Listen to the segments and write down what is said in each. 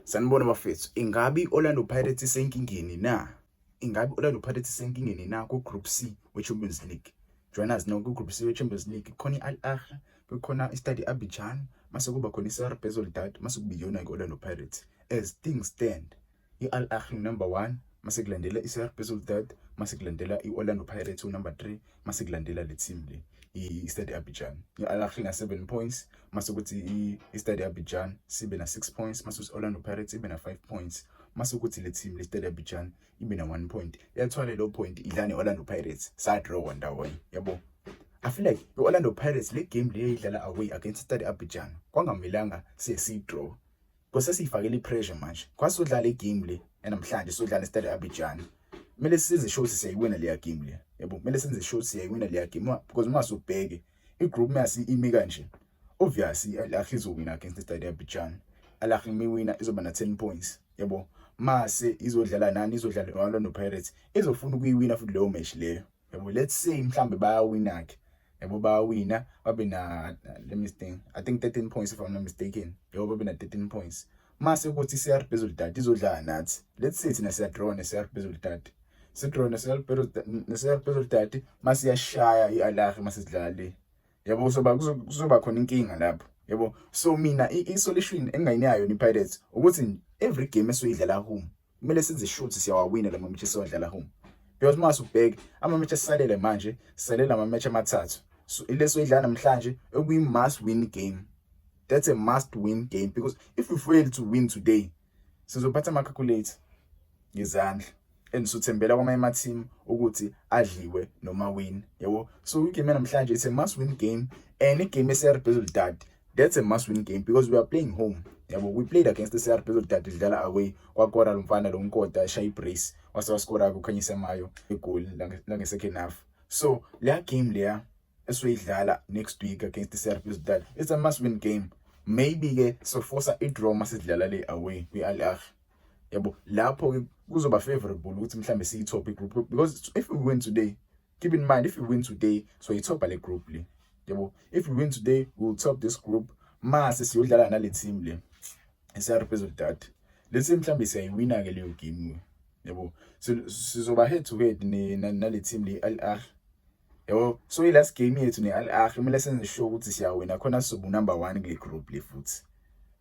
Sanibona bafethu, ingabe i-Orlando Pirates isenkingeni na? Ingabe i-Orlando Pirates isenkingeni na ku-Group C we-Champions League? Join us now ku-Group C we-Champions League. Kukhona i-Al Ahly, kukhona i-Stade Abidjan, mase kuba khona i-CR Belouizdad, mase kuba iyona i-Orlando Pirates. As things stand, i-Al Ahly number 1, mase kulandela i-CR Belouizdad, mase kulandela i-Orlando Pirates number 3, mase kulandela le team le, i-Stade Abidjan. I-Al Ahly na 7 points, mase kuthi i-Stade Abidjan sibe na 6 points, mase kuthi Orlando Pirates ibe na 5 points, mase kuthi le team le Stade Abidjan ibe na 1 point. Yathwala lo point idlala ne-Orlando Pirates, sa draw ndawonye, yabo. I feel like i-Orlando Pirates le game le idlala away against Stade Abidjan kwangamelanga siye si draw. Because sesiyifakele i-pressure manje. Kwasodlala igame le namhlanje, sodlala iStade Abidjan. Kumele size sure siyayiwina leya game le. Yabo, kumele senze sure siyayiwina leya game because uma subheke igroup mase imi kanje. Obviously Al Ahly izowina against iStade Abidjan. Al Ahly miwina izoba na 10 points. Yabo, mase izodlala nani? Izodlala no-Orlando Pirates. Izofuna ukuyiwina futhi leyo match leyo. Yabo, let's say mhlambe bayawina ke. Yabo, bayawina babe na, let me think, I think 13 points, if I'm not mistaken. Yabo, babe na 13 points. Mase kuthi iCR Belouizdad izodlala nathi. Let's say thina siya draw neCR Belouizdad. Si draw neCR Belouizdad, mase yashaya iAl Ahly mase sidlala le. Yabo, kuzoba khona inkinga lapho. Yabo, so mina i-solution engayinayo ni Pirates ukuthi every game esoyidlala home kumele senze sure ukuthi siyawawina lama match esiwadlala home. Because mase ubheke ama match esisalele manje, sisalele ama match amathathu. So ileso idlala namhlanje ekuyi must win game. That's a must win game because if we fail to win today, sizophatha ama calculator ngezandla and sothembela kwamanye ama team ukuthi adliwe noma win, yabo. So igame namhlanje, it's a must win game, and igame eCR Belouizdad, that's a must win game because we are playing home, yabo. We played against the CR Belouizdad dlala away, kwakora lo mfana lo Nkota, eshaya ibrace, wase wascora kuKhanyisa Mayo igoli lange second half. So leya game leya esoyidlala next week against the CR Belouizdad, it's a must win game. Maybe ke so force i draw masidlala le away kwi Al Ahly, yabo. Lapho ke kuzoba favorable ukuthi mhlambe siyi-top group, because if we win today, keep in mind, if we win today, so i-top le group le, yabo. If we win today, we will top this group. Mase siyodlala nale team le iCR Belouizdad, let's say mhlambe siyayiwina ke leyo game, yabo, sizoba head to head nale team le Al Ahly, yabo. So i last game yethu ne Al Ahly, kumele senze sure ukuthi siyawina khona sizoba number 1 kule group le. Futhi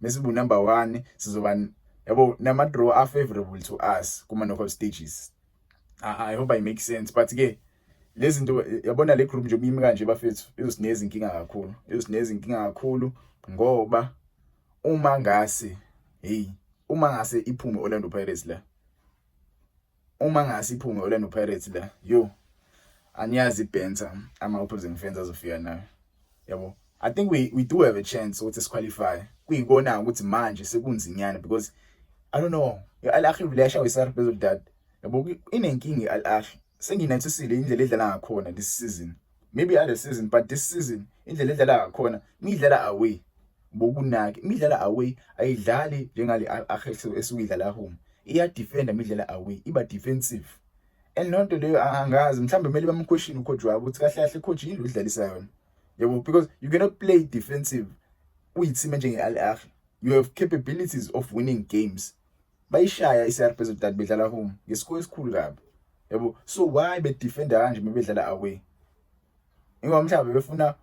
mase bu number 1, sizoba, yabo, nama draw are favorable to us kuma knockout stages. I hope I make sense, but ke lezi zinto, yabona, le group nje imi kanje bafethu, izosinikeza inkinga kakhulu, izosinikeza inkinga kakhulu, ngoba uma ngase, hey, uma ngase iphume Orlando Pirates la, uma ngase iphume Orlando Pirates la, yo, aniyazi ibanter ama opposing fans azofika nayo, yabo. I think we do have a chance ukuthi siqualify, kuyikona ukuthi manje sekunzinyana because I don't know, Al Ahly liyashawa iCR Belouizdad, yabo. Inenkinga iAl Ahly, senginathisile indlela edlala ngakhona this season, maybe other season, but this season indlela edlala ngakhona, midlala away bokunaki, imidlala away ayidlali njengale Al Ahly esukidlala home. Iya defender midlala away, iba defensive, and lonto leyo angazi, mhlambe kumele bamquestion ucoach wabo ukuthi kahle kahle, coach, yini udlalisa yona, yabo, because you cannot play defensive uyi-team njenge-Al Ahly. You have capabilities of winning games. Bayishaya iCR Belouizdad bedlala home ngescore esikhulu kabi, yabo. So why be defender kanje bebedlala away? Ingoba mhlawumbe befuna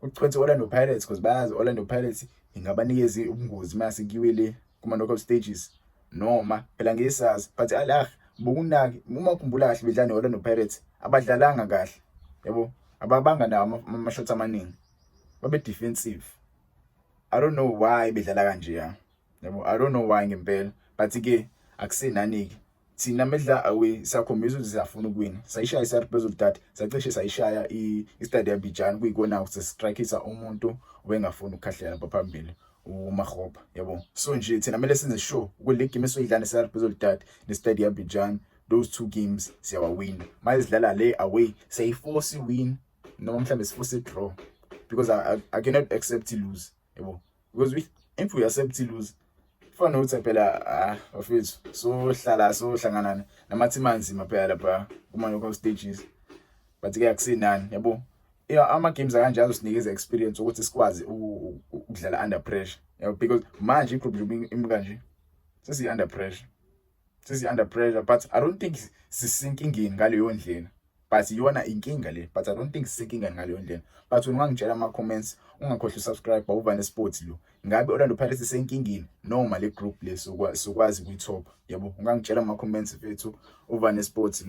uchwethe Orlando Pirates because bayazi Orlando Pirates ingabanikeza ubungozi mase kuyiwe le kuma knockout stages, noma phela ngesazi. But Al Ahly bokunaki, uma ukhumbula kahle, bedlala ne-Orlando Pirates, abadlalanga kahle, yabo, ababanga nawo ama-shots amaningi, babe defensive. I don't know why bedlala kanje ya, yabo. I don't know why ngempela, but ke akusenani ke, thina medla away siyakhombisa ukuthi siyafuna ukuwina. Sayishaya iCR Belouizdad, sacishe sayishaya iStade Abidjan, kuyikona ukuthi sistrikeisa umuntu obengafuni ukukhahlela lapha phambili, uMakgopa, yabo. So nje thina kumele senze sure kule game esoyidlala neCR Belouizdad neStade Abidjan, those two games siyawawina. Manje sidlala le away, siyayiforce win noma mhlambe siforce draw, because I cannot accept to lose, yabo, because if we accept to lose, fana nokuthi phela, ah bafethu, so hlala so hlangana nama-team anzima phela lapha kuma knockout stages. But ke akusenani, yabo, ama games akanje azosinikeza experience ukuthi sikwazi ukudlala under pressure, yabo, because manje igroup nje imi kanje. Sesi under pressure, sesi under pressure, but I don't think sisenkingeni ngaleyo ndlela, but iyona inkinga le, but I don't think sisenkingeni ngaleyo ndlela. But ungangitshela ama comments, ungakhohlwa usubscribe. Uvane Sports lo. Ngabe Orlando Pirates isenkingeni noma le group le sokwazi ukuyithopa? Yabo, ungangitshela ama comments, mfethu. Uvane Sports.